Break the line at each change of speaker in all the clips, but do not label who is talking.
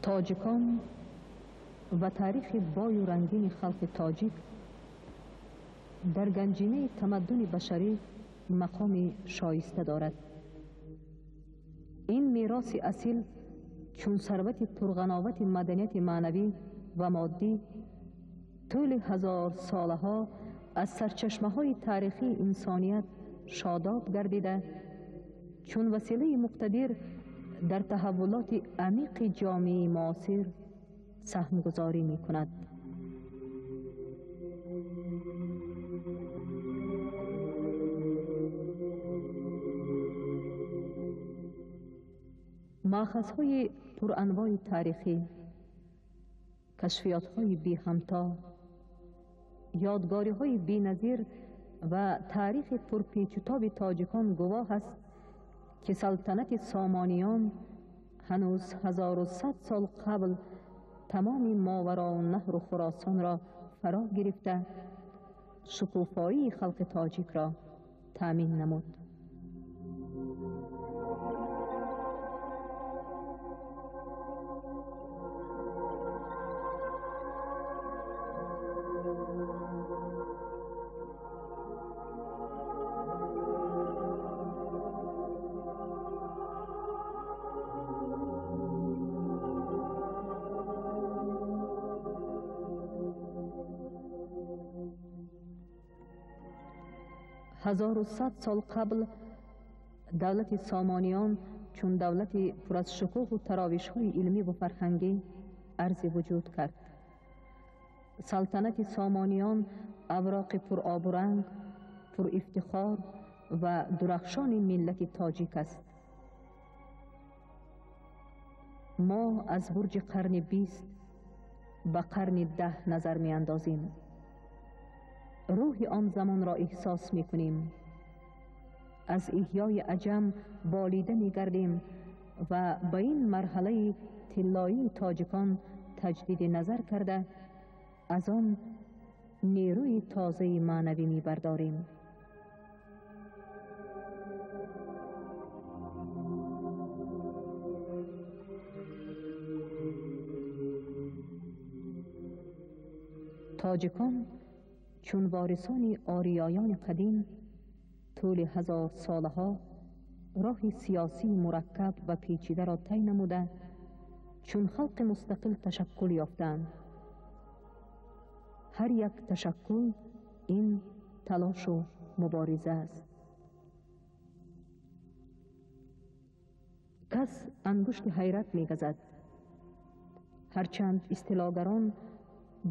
Тоҷикон ва таърихи бою рангини халқи тоҷик дар ганҷинаи тамаддуни башарӣ мақоми шоиста дорад. Ин мероси асил чун сарвати пурғановати маданияти маънавӣ ва моддӣ тӯли ҳазорсолаҳо аз сарчашмаҳои таърихии инсоният шодоб гардида, чун василаи муқтадир дар таҳаввулоти амиқи ҷомеаи муосир саҳмгузорӣ мекунад. Маъхазҳои пуранвои таърихӣ, кашфиётҳои беҳамто, ёдгориҳои беназир ва таърихи пурпечутоби тоҷикон гувоҳ аст, ки салтанати Сомониён ҳанӯз 1100 сол қабл тамоми Мовароуннаҳру Хуросонро фаро гирифта, шукуфоии халқи тоҷикро таъмин намуд. 1100 сол қабл давлати Сомониён чун давлати пур аз шукӯҳу таровишҳои илмӣ ва фарҳангӣ арзи вуҷуд кард. Салтанати Сомониён авроқи пуробуранг, пурифтихор ва дурахшони миллати тоҷик аст. Мо аз бурҷи қарни 20 ба қарни 10 назар меандозем. Рӯҳи он замонро эҳсос мекунем. Аз эҳёи аҷам болида мегардем ва ба ин марҳалаи тиллоии тоҷикон таҷдиди назар карда, аз он нерӯи тозаи маънавӣ мебардорем. Тоҷикон чун ворисони ориёёни қадим тӯли ҳазорсолаҳо роҳи сиёсии мураккаб ва печидаро тай намуда, чун халқи мустақил ташаккул ёфтаанд. Ҳар як ташаккул ин талошу мубориза аст. Кас ангушти ҳайрат мегазад. Ҳарчанд истилогарон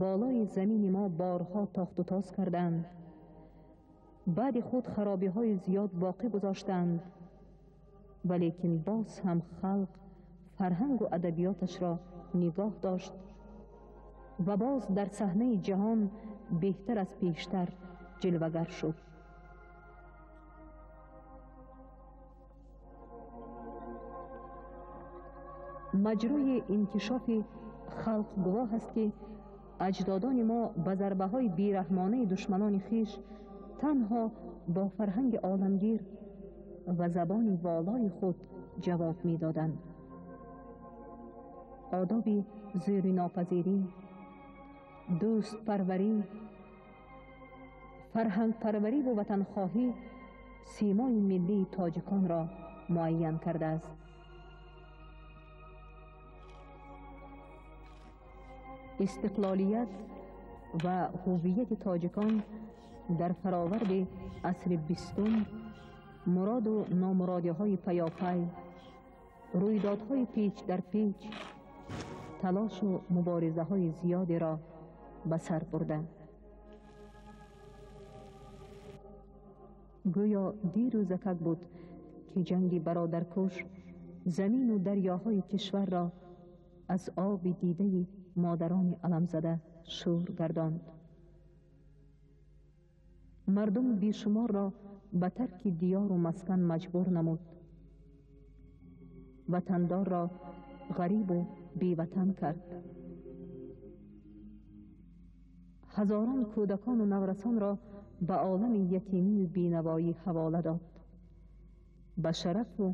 болои замини мо борҳо тохту тоз карданд, баъди худ харобиҳои зиёд боқӣ гузоштанд, валекин боз ҳам халқ фарҳангу адабиёташро нигоҳ дошт ва боз дар саҳнаи ҷаҳон беҳтар аз пештар ҷилвагар шуд. Маҷрӯи инкишофи халқ гувоҳ аст, ки аҷдодони мо ба зарбаҳои бераҳмонаи душманони хиш танҳо бо фарҳанги оламгир ва забони волои худ ҷавоб медоданд. Одоби зӯринопазирӣ, дӯстпарварӣ, фарҳангпарварӣ ва ватанхоҳӣ симои миллии тоҷиконро муайян кардааст. Истиқлолият ва ҳуввияти тоҷикон дар фароварди асри 20 муроду номуродиҳои паёпай, рӯйдодҳои печ дар печ, талошу муборизаҳои зиёдеро ба сар бурда. Гӯё дирӯзакак буд, ки ҷанги бародаркуш замину дарёҳои кишварро аз оби дидаи модарони аламзада шӯр гардонд. Мардуми бешуморро ба тарки диёру маскан маҷбур намуд. Ватандорро ғарибу беватан кард. Ҳазорон кӯдакону наврасонро ба олами ятимию бенавоӣ ҳавола дод. Ба шарафу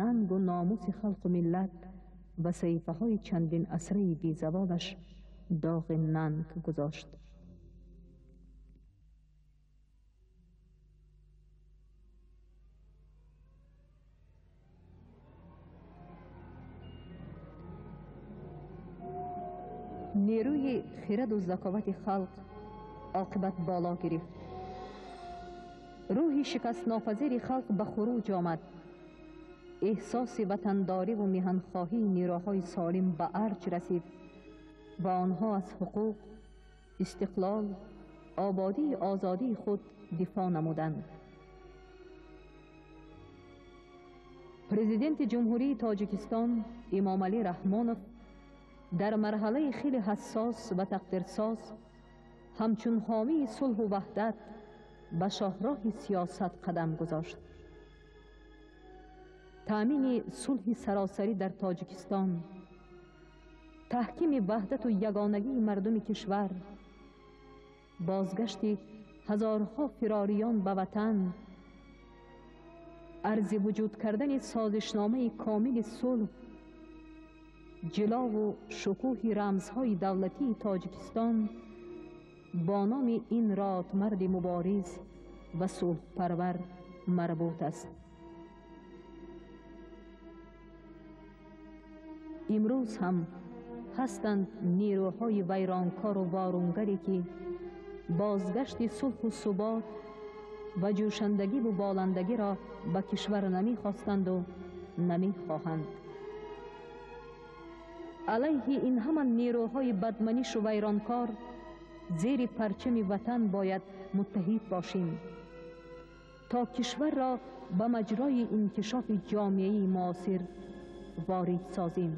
нангу номуси халқу миллат ва саҳифаҳои чандин асраи безаволаш доғи нанг гузошт. Нерӯи хираду заковати халқ оқибат боло гирифт. Рӯҳи шикастнопазири халқ ба хуруҷ омад. Эҳсоси ватандориву меҳанхоҳии нерӯҳои солим ба арҷ расид ва онҳо аз ҳуқуқ, истиқлол, ободии озодии худ дифоъ намуданд. Президенти Ҷумҳурии Тоҷикистон Эмомалӣ Раҳмонов дар марҳалаи хеле ҳассос ва тақдирсоз ҳамчун ҳомии сулҳу ваҳдат ба шоҳроҳи сиёсат қадам гузошт. Таъмини сулҳи саросарӣ дар Тоҷикистон, таҳкими ваҳдату ягонагии мардуми кишвар, бозгашти ҳазорҳо фирориён ба ватан, арзи вуҷуд кардани созишномаи комили сулҳ, ҷилову шукӯҳи рамзҳои давлатии Тоҷикистон бо номи ин ротмарди мубориз ва сулҳпарвар марбут аст. Имрӯз ҳам ҳастанд нерӯҳои вайронкору воронгаре, ки бозгашти сулҳу субот ва ҷӯшандагиву боландагиро ба кишвар намехостанду намехоҳанд. Алайҳи ин ҳама нерӯҳои бадманишу вайронкор зери парчами ватан бояд муттаҳид бошем, то кишварро ба маҷрои инкишофи ҷомеаи муосир ворид созем.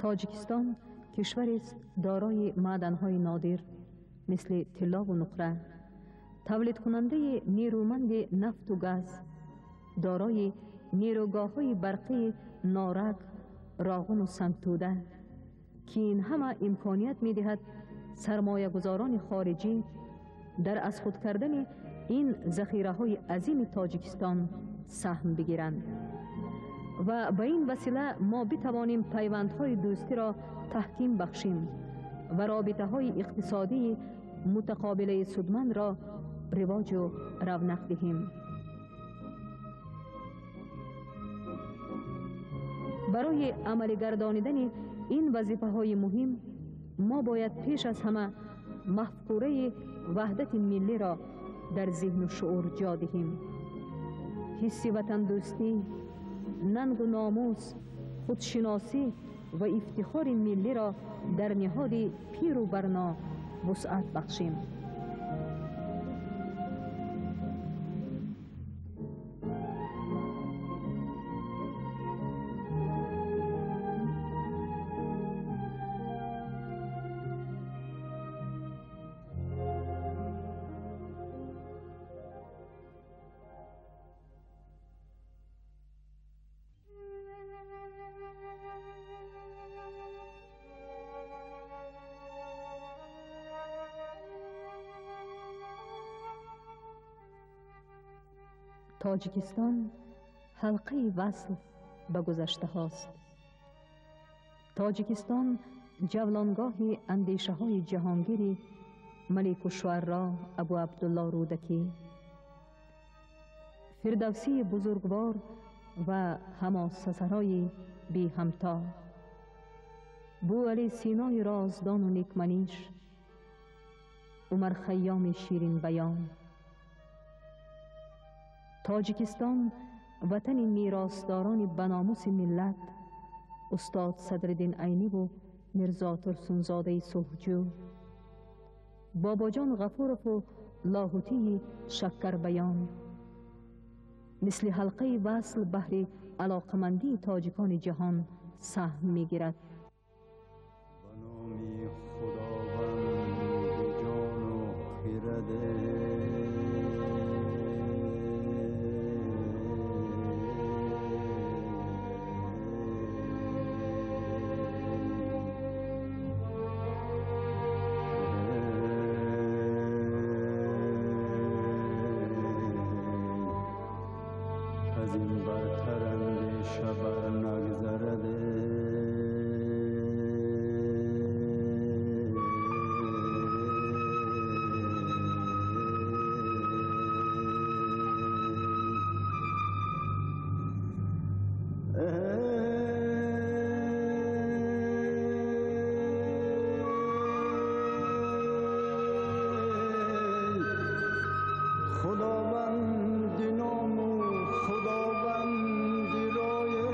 Тоҷикистон кишварест дорои маъданҳои нодир мисли тиллову нуқра, тавлидкунандаи нерӯманди нафту газ, дорои нерӯгоҳҳои барқии Норак, Роғуну Сангтӯда, ки ин ҳама имконият медиҳад сармоягузорони хориҷӣ дар аз худ кардани ин захираҳои азими Тоҷикистон саҳм бигиранд ва ба ин васила мо битавонем пайвандҳои дӯстиро таҳким бахшем ва робитаҳои иқтисодии мутақобилаи судмандро ривоҷу равнақ диҳем. Барои амалигардонидани ин вазифаҳои муҳим мо бояд пеш аз ҳама мафкураи ваҳдати миллиро дар зеҳну шуур ҷо диҳем. Ҳисси ватандӯстӣ, нангу номус, худшиносӣ ва ифтихори миллиро дар ниҳоди пиру барно вусъат бахшем. Тоҷикистон ҳалқаи васл ба гузаштаҳост. Тоҷикистон ҷавлонгоҳи андешаҳои ҷаҳонгири Маликушшуаро Абу Абдулло Рӯдакӣ, Фирдавсии бузургвор ва ҳамосасарои беҳамто, Бӯали Синои роздону некманиш, Умархайёми ширинбаён. Тоҷикистон ватани меросдорони баномуси миллат, устод Садриддин Айниву Мирзо Турсунзодаи сулҳҷӯ, Бобоҷон Ғафурову Лоҳутии шаккарбаён, мисли ҳалқаи васл баҳри алоқамандии тоҷикони ҷаҳон саҳм мегирад.
Ба номи Худованди ҷону хирад. Аз ин бартар андеша бар нагзарад. Худованди ному Худованди рое,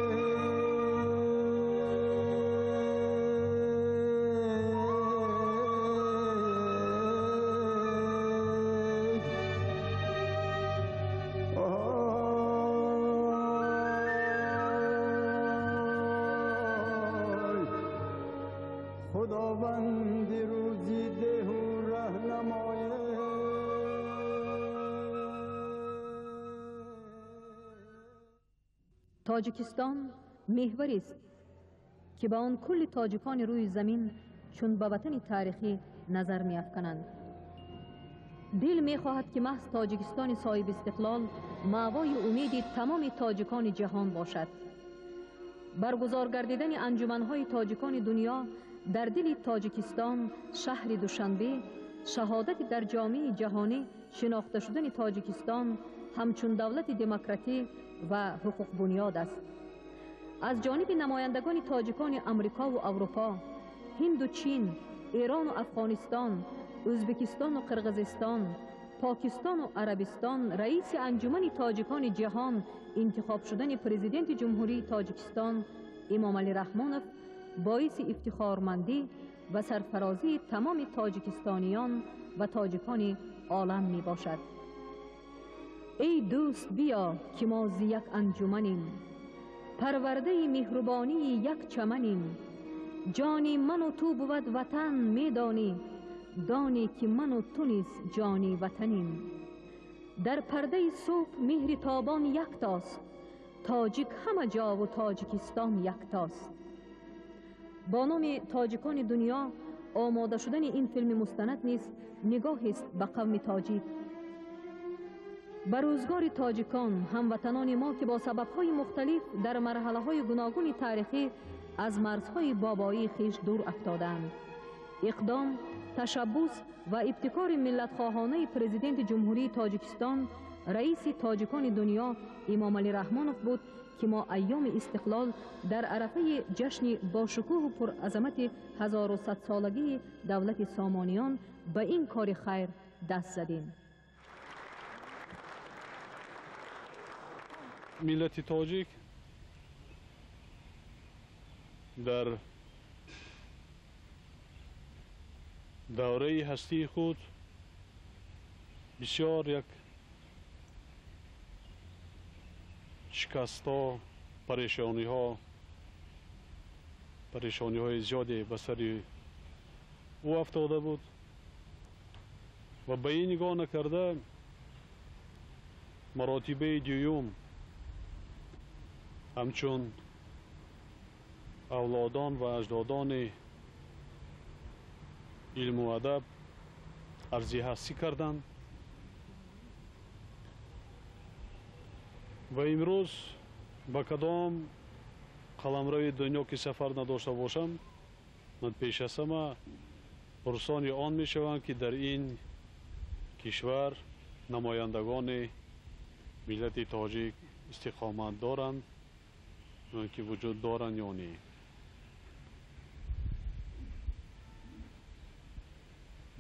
Худованди рӯзи деҳу раҳнамое.
Тоҷикистон меҳварест, ки ба он кулли тоҷикони рӯи замин чун ба ватани таърихӣ назар меафкананд. Дил мехоҳад, ки маҳз Тоҷикистони соҳибистиқлол маъвои умеди тамоми тоҷикони ҷаҳон бошад. Баргузор гардидани анҷуманҳои тоҷикони дунё дар дили Тоҷикистон, шаҳри Душанбе, шаҳодати дар ҷомеаи ҷаҳонӣ шинохта шудани Тоҷикистон ҳамчун давлати демократӣ ва ҳуқуқбунёд аст. Аз ҷониби намояндагони тоҷикони Амрикову Аврупо, Ҳинду Чин, Эрону Афғонистон, Ӯзбекистону Қирғизистон, Покистону Арабистон раиси анҷумани тоҷикони ҷаҳон интихоб шудани президенти Ҷумҳурии Тоҷикистон Эмомалӣ Раҳмонов боиси ифтихормандӣ ва сарфарозии тамоми тоҷикистониён ва тоҷикони олам мебошад. Эй дӯст, биё, ки мо зи як анҷуманем, парвардаи меҳрубонии як чаманем. Ҷони ману ту бувад ватан, медонӣ, донӣ, ки ману ту низ ҷони ватанем. Дар пардаи субҳ меҳри тобон яктост, тоҷик ҳама ҷову Тоҷикистон яктост. Бо номи тоҷикони дунё омода шудани ин филми мустанад низ нигоҳест ба қавми тоҷик, ба рӯзгори тоҷикон, ҳамватанони мо, ки бо сабабҳои мухталиф дар марҳалаҳои гуногуни таърихӣ аз марзҳои бобоии хеш дур афтодаанд. Иқдом, ташаббус ва ибтикори миллатхоҳонаи президенти Ҷумҳурии Тоҷикистон, раиси тоҷикони дунё Эмомалӣ Раҳмонов буд, ки мо айёми истиқлол дар арафаи ҷашни бошукӯҳу пуразамати 1100-солагии давлати Сомониён ба ин кори хайр даст задем.
Миллати тоҷик дар давраи ҳастии худ бисёр як шикастҳо, парешониҳои зиёде ба сари ӯ афтода буд ва ба ин нигоҳ накарда маротибаи дуюм ҳамчун авлодон ва аҷдодони илму адаб арзи ҳастӣ карданд ва имрӯз ба кадом қаламрави дунё ки сафар надошта бошам, ман пеш аз ҳама пурсони он мешавам, ки дар ин кишвар намояндагони миллати тоҷик истиқомат доранд ё ки вуҷуд доранд ё не.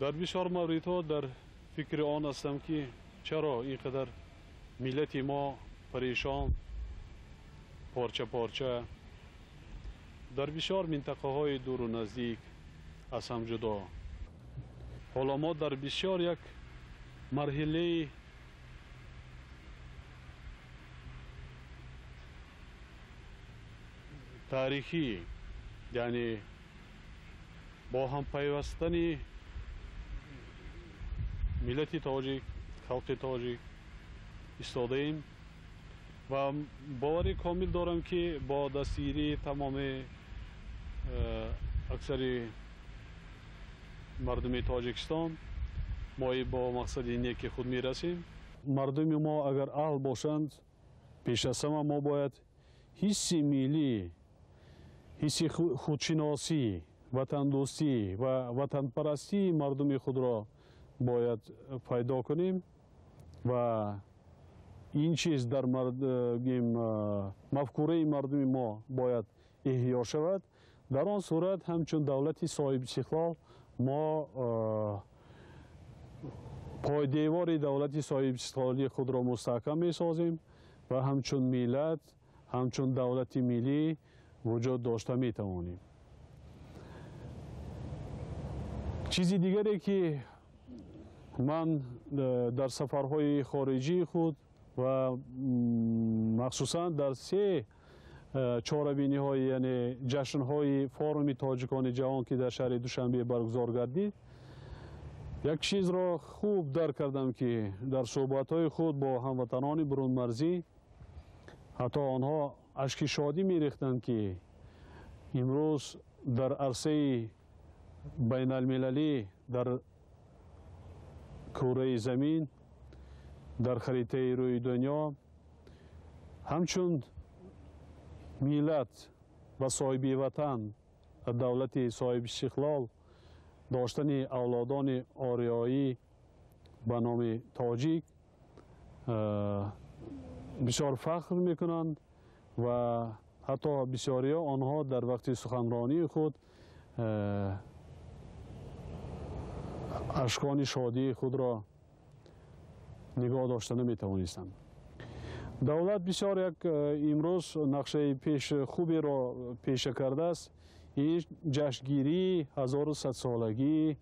Дар бисёр мавридҳо дар фикри он ҳастам, ки чаро ин қадар миллати мо парешон, порча порча, дар бисёр минтақаҳои дуру наздик аз ҳам ҷудо. Ҳоло мо дар бисёр як марҳилаи Таърихӣ, яъне бо ҳампайвастани миллати тоҷик, халқи тоҷик истодаем ва бовари комил дорам, ки бо дастгирии тамоми аксари мардуми Тоҷикистон мо бо мақсади неки худ мерасем. Мардуми мо агар аҳл бошанд, пеш аз ҳама мо бояд ҳисси миллӣ, ҳисси худшиносӣ, ватандӯстӣ ва ватанпарастии мардуми худро бояд пайдо кунем ва ин чиз дар мафкураи мардуми мо бояд эҳё шавад. Дар он сурат ҳамчун давлати соҳибистиқлол мо пойдевори давлати соҳибистиқлолии худро мустаҳкам месозем ва ҳамчун миллат, ҳамчун давлати миллӣ вуҷуд дошта метавонем. Чизи дигаре, ки ман дар сафарҳои хориҷии худ ва махсусан дар се чорабиниҳои, яъне ҷашнҳои форуми тоҷикони ҷаҳон, ки дар шаҳри Душанбе баргузор гардид, як чизро хуб дарк кардам, ки дар суҳбатҳои худ бо ҳамватанони бурунмарзӣ ҳатто онҳо ашки шодӣ мерехтанд, ки имрӯз дар арсаи байналмилалӣ, дар кураи замин, дар харитаи рӯи дунё ҳамчун миллат ва соҳиби ватан, давлати соҳибистиқлол доштани авлодони ориёӣ ба номи тоҷик бисёр фахр мекунанд ва ҳатто бисёриҳо онҳо дар вақти суханронии худ ашкони шодии худро нигоҳ дошта наметавонистанд. Давлат бисёр як имрӯз нақшаи пеш хуберо пеша кардааст. Ин ҷашнгирии 1100-солагии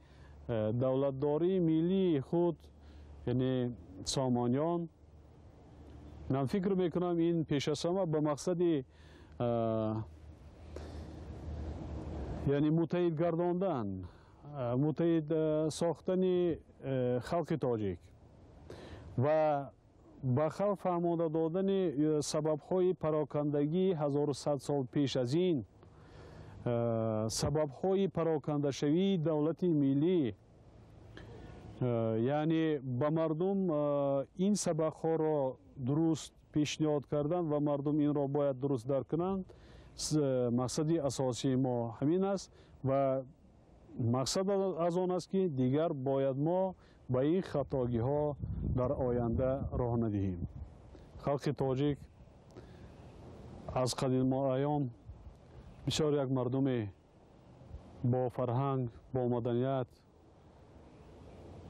давлатдории миллии худ, яъне Сомониён. Ман фикр мекунам, ин пеш аз ҳама ба мақсади, яъне муттаҳид гардондан, муттаҳид сохтани халқи тоҷик ва ба халқ фаҳмонда додани сабабҳои парокандагии 1100 сол пеш аз ин, сабабҳои парокандашавии давлати миллӣ, яъне ба мардум ин сабабҳоро дуруст пешниҳод кардан ва мардум инро бояд дуруст дарк кунанд. Мақсади асосии мо ҳамин аст ва мақсад аз он аст, ки дигар бояд мо ба ин хатогиҳо дар оянда роҳ надиҳем. Халқи тоҷик аз қадимулайём бисёр як мардуме бо фарҳанг, бо маданият,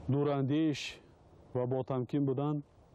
дурандеш ва бо тамкин буданд.